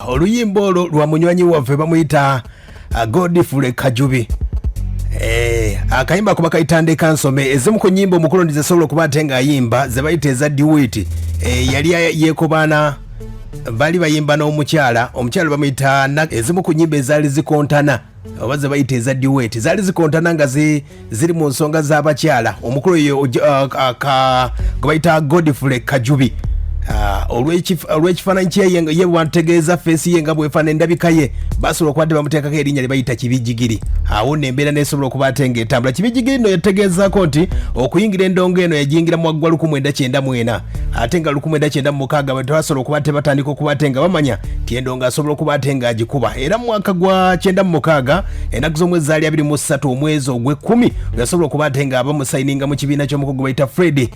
Oluyimba olwo lwa munywanyi waffe bamuyita Godfrey Kajubi. Akayimba kuba kayita Ndeka Nsome, ezimu ku nnyimba omukulu ndi zesobola okuba ate ng'ayimba ze bayita eza duet. Yali yeekobaana, bali bayimba n'omukyala, omukyala bamuyita, ezimu ku nnyimba ezaali zikontana oba ze bayita eza duet zaali zikontana nga ziri mu nsonga z'abakyala. Omukulu oyo gwe bayita Godfrey Kajubi, olw'ekifaananyi kye ye bwantegeeza face ye nga bwefaana endabika ye, basobola okuba nti bamuteekako erinnya lye bayita Kibijjigiri. Awo nno embeera nesobola okuba ate ng'etambula. Kibijjigiri nno yategeezaako nti okuyingira endongo eno yagiyingira mu gwa 1994, ate nga 1996 tebasobola okuba ate batandika okuba ate nga bamanya nti endongo asobola okuba ate ng'agikuba. Era mu mwaka gwa 96, ennaku z'omwezi zaali 23 omwezi ogw'ekkumi, yasobola okuba ate nga bamusayininga mu kibiina ky'omukugu bayita Fred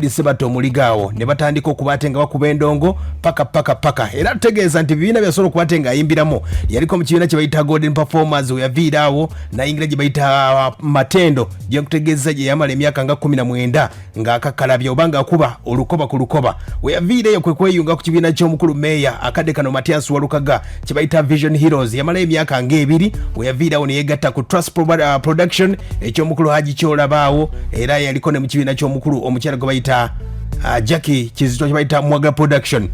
Sebatta Omuligaawo, ne batandika okuba ate nga bakuba endongo paka paka paka. Era tutegeeza nti bibiina byasobola okuba ate ng'ayimbiramu, yaliko mu kibiina kye bayita Golden Performers, we yaviira awo n'ayingira gye bayita Matendo, gye nkutegeeza gye yamala emyaka nga 19 ng'akakkalabya oba ng'akuba olukoba ku lukoba. We yaviira eyo kwe kweyunga ku kibiina ky'omukulu meeya akadde kano Mathias Walukaga kye bayita Vision Heroes, yamalayo emyaka ng'ebiri. We yaviirawo ne yeegatta ku Trust Production eky'omukulu Haji Kyolabaawo. Era yaliko ne mu kibiina ky'omukulu omukyala gwe bayita Jackie Kizito kye bayita Mwaga Production.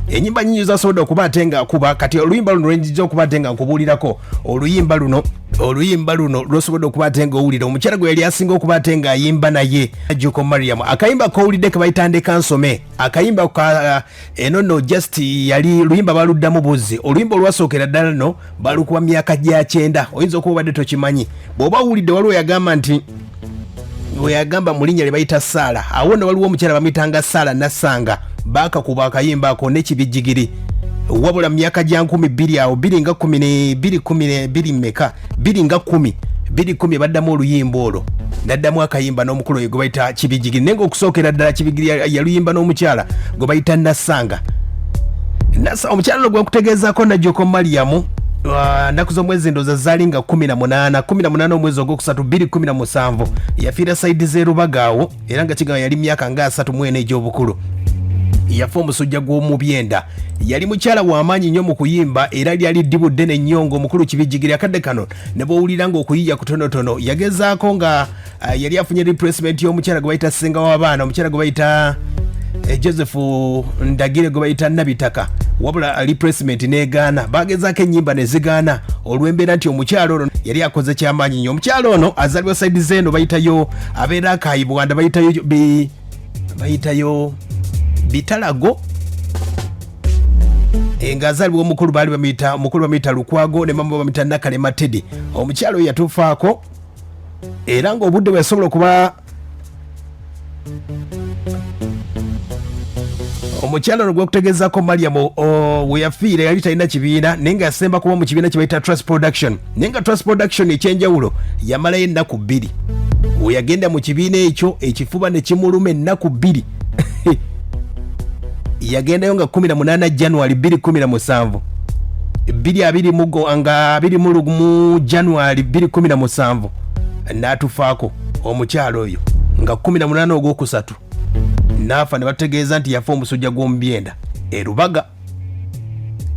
Enyimba nyingi zasobodde okuba ate nga akuba. Kati oluyimba luno lwenjija okuba ate nga nkubuulirako, oluyimba luno lwosobodde okuba ate nga owulira omukyala gwe yali asinga okuba ate nga ayimba naye, Juko Mariam. Akayimba kowulidde ke bayita Ndeka Nsome, akayimba ka eno no just yali luyimba baluddamu buzzi. Oluyimba olwasookera ddala no balukuba myaka gya 90. Oyinza okuba obadde tokimanyi. Bw'oba owulidde, waliwo yagamba nti weyagamba mu linnya lye bayita Saala, awo nno waliwo omukyala bamuyitanga Saala Nassanga, baakakuba akayimba ako nekibijjigiri. Wabula mu myaka gya 2000 awo, bbiri nga kumi ne bbiri, kumi ne bbiri mmeka, bbiri nga kumi, 2010, baddamu oluyimba olwo, naddamu akayimba n'omukulu oyo gwe bayita Kibijjigiri. Naye ng'okusookera ddala Kibigiri yaluyimba n'omukyala gwe bayita Nassanga. Nasa omukyala ono gwe nkutegeezaako, Najjoko Mariamu, nnaku z'omwezi ndooza zaali nga 18, 18 omwezi ogwokusatu 2017, yafiira side z'e Rubaga awo, era nga kigamba yali myaka nga 34 egy'obukulu. Yafa omusujja gw'omu byenda. Yali mukyala w'amaanyi nnyo mu kuyimba, era lyali ddibu ddene nnyo ng'omukulu Kibijjigiri akadde kano ne bw'owulira ng'okuyiiya kutonotono. Yagezaako nga yali afunye replacement y'omukyala gwe bayita ssenga w'abaana, omukyala gwe bayita Joseph Ndagire gwe bayita Nabitaka, wabula replacement negaana. Bagezaako ennyimba ne zigaana olw'embeera nti omukyala ono yali akoze kyamaanyi nnyo. Omukyala ono azaalibwa side z'eno bayitayo, abeera Akayibwanda, bayitayo bayitayo Bitalago, ng'azaalibwa omukulu baali bamuyita, omukulu bamuyita Lukwago ne mama bamuyita Nakalema Teddy. Omukyala oyo yatufaako era ng'obudde bwe yasobola okuba omukyala ono gwekutegeezako Mariam we yafiira yali talina kibiina, naye nga yasemba kuba mu kibiina kye bayita Trust Production. Naye nga Trust Production ekyenjawulo yamalayo ennaku 2. We yagenda mu kibiina ekyo, ekifuba ne kimuluma ennaku 2. Yagendayo nga 18 January 2017, 2 mugo nga 21 January 2017 n'atufaako omukyalo oyo nga 18 ogwokusatu n'afa, ne bategeeza nti yafa omusujja gw'omu byenda e Rubaga.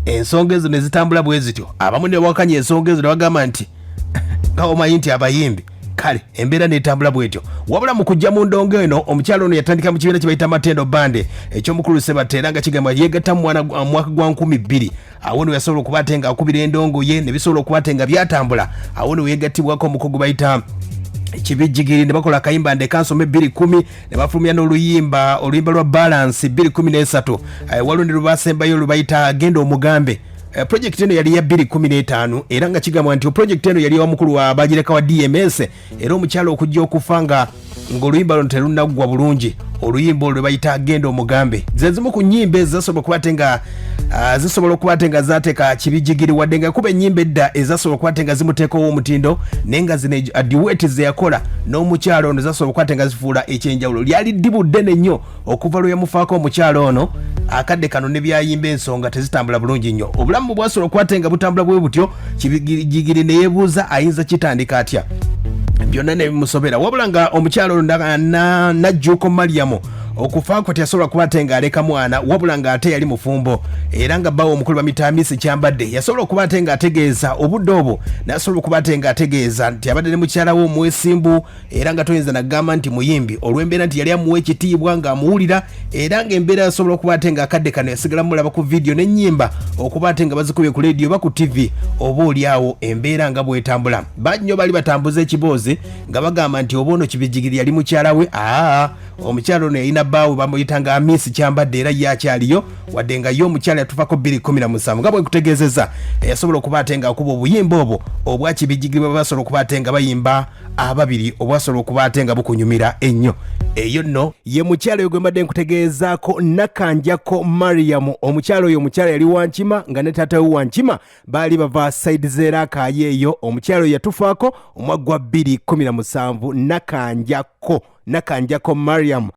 Ensonga ezo ne zitambula bwe zityo, abamu ne bawakanya ensonga ezo ne bagamba nti nga omanyi nti abayimbi. Kale embeera netambula bwetyo. Wabula mu kujja mu ndongo eno, omukyalo ono yatandika mu kibiina kye bayita Matendo Band eky'omukulu Sebatta, era nga kigamba yeegatta mu mwaka gwa 2000. Awo no yasobola okuba ate nga akubira endongo ye ne bisobola okuba ate nga byatambula. Awo no yeegattibwako omukugu bayita Kibijjigiri ne bakola akayimba Ndeka Nsome 2010, ne bafulumya n'oluyimba, oluyimba lwa Balance 2013. Waliwo ne lwebasembayo lwe bayita Genda Omugambe. Project eno yali ya 2015, era nga kigambwa nti project eno yali wa mukulu wa bagireka wa DMS. Era omukyala okujja okufa nga ng'oluyimba luno terunaggwa bulungi, oluyimba olwo lwe bayita Genda Omugambe. Ze zimu ku nnyimba ezo zasobola okuba ate nga zisobola okuba ate nga zateeka Kibijigiri, wadde nga kuba ennyimba edda ezasobola okuba ate nga zimuteekawo omutindo, naye nga zino duet ze yakola n'omukyalo ono zasobola okuba ate nga zifuula ekyenjawulo. Lyali ddibu ddene nnyo okuva lwe yamufaako omukyalo ono. Akadde kano ne byayimba ensonga tezitambula bulungi nnyo. Obulamu bwasobola okuba ate nga butambula bwe butyo, Kibijigiri ne yeebuuza ayinza kitandika atya, byonna ne bimusobera. Wabula nga omukyalo ono Najjuuko Mariamu. Okufa kwe teyasobola kuba ate ng'aleka mwana, wabula ng'ate yali mufumbo era nga bbawe omukulu bamuyita Hamisi Kyambadde. Yasobola okuba ate ng'ategeeza obudde obwo, n'asobola okuba ate ng'ategeeza nti abadde ne mukyala we omwesimbu, era nga toyinza nagamba nti muyimbi olw'embeera nti yali amuwa ekitiibwa ng'amuwulira, era ng'embeera yasobola okuba ate ng'akadde kano yasigala mulaba ku vidiyo n'ennyimba okuba ate nga bazikubye ku leediyo oba ku ttivi, oba oli awo embeera nga bw'etambula. Bangi nnyo baali batambuza ekiboozi nga bagamba nti oba ono Kibijjigiri yali mukyala we. Aa, omukyala ono yalina bbaawe bamuyitanga Amisi Kyambadde, era ye akyaliyo, wadde nga ye omukyala yatufako 2017. Nga bwekutegeezezza, yasobola okuba ate ng'akuba obuyimba obwo obwa Kibijjigiri bwe basobola okuba ate nga bayimba ababiri, obwasobola okuba ate nga bukunyumira ennyo. Eyo nno ye mukyala oyo gwe mbadde nkutegeezaako, Nakanjako Mariam. Omukyala oyo omukyala yali wankima nga ne taata we wankima, baali bava saidi z'eraakaayi eyo. Omukyala oyo yatufaako omwaka gwa 2017, Nakanjako Mariam.